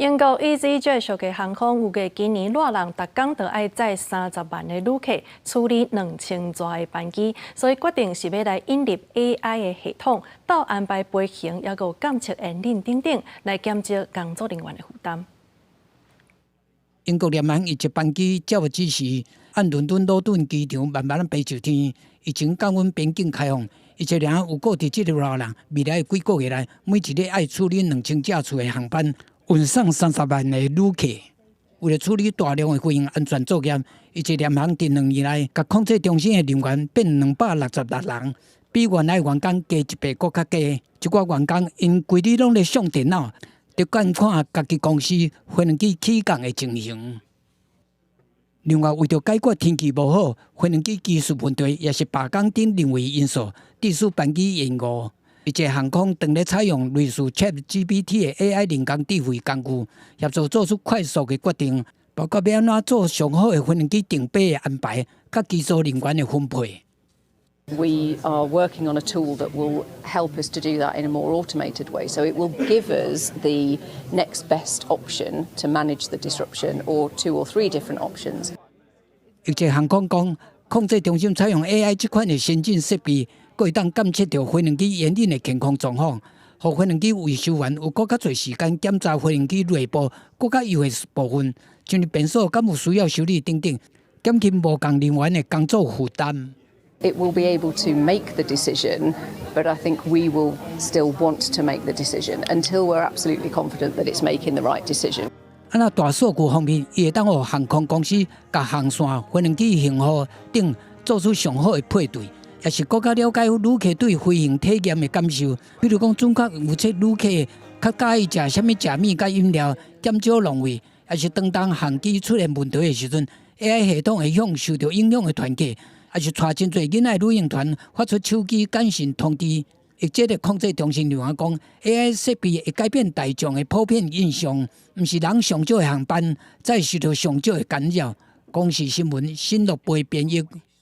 英國 EasyJet 屬嘅航空預計今年熱人逐工都愛載30萬个旅客，處理2000座的班機，所以決定是欲來引入 AI 的系統，鬥安排飛行，抑閣有監測煙癮等等，來減少工作人員的負擔。英國廉航一隻班機照指示，按倫敦魯頓機場慢慢飛上天，疫情降溫，邊境開放，伊這爾有顧佇這个熱人，未來幾個月內，每一日愛處理2000架次的航班，運送30萬个旅客。為了處理大量的飛行安全作業，伊這廉航佇2年內，共控制中心的人員變266人，比原來員工加一倍閣較低。這寡員工𪜶規日攏咧上電腦，佇觀看家己公司飛行機起降的情形。另外，為著解決天氣無好、飛行機技術問題，抑是罷工等人為因素，致使班機延誤。一個航空當咧採用類似 ChatGPT 的 AI 人工智慧工具，協助做出快速的決定，包括欲按怎做上好的飛行機定飛的安排，佮機組人員的分配。 We are working on a tool that will help us to do that in a more automated way. So it will give us the next best option to manage the disruption, or two or three different options. 一個航空講，控制中心採用 AI 這款的先進設備，閣會當監測著飛行機煙癮的健康狀況，予飛行機維修員有閣較濟時間檢查飛行機內部閣較幼的部分，像是變速敢有需要修理等等，減輕無仝人員的工作負擔。 It will be able to make the decision, but I think we will still want to make the decision until we're absolutely confident that it's making the right decision. 啊，若大數據方面，伊會當予航空公司共航線、飛行機型號等做出上好的配對，抑是閣較了解旅客對飛行體驗的感受，比如講準確預測旅客較佮意食啥物食物佮飲料，減少浪費，抑是當當航機出現問題的時陣，AI 系統會向受著影響的團客，抑是帶真濟囡仔旅行團發出手機簡訊通知。或者個控制中心人員講，AI 設備會改變大眾的普遍印象，毋是人上少的航班，才會受著上少的干擾。公視新聞新樂貝編譯。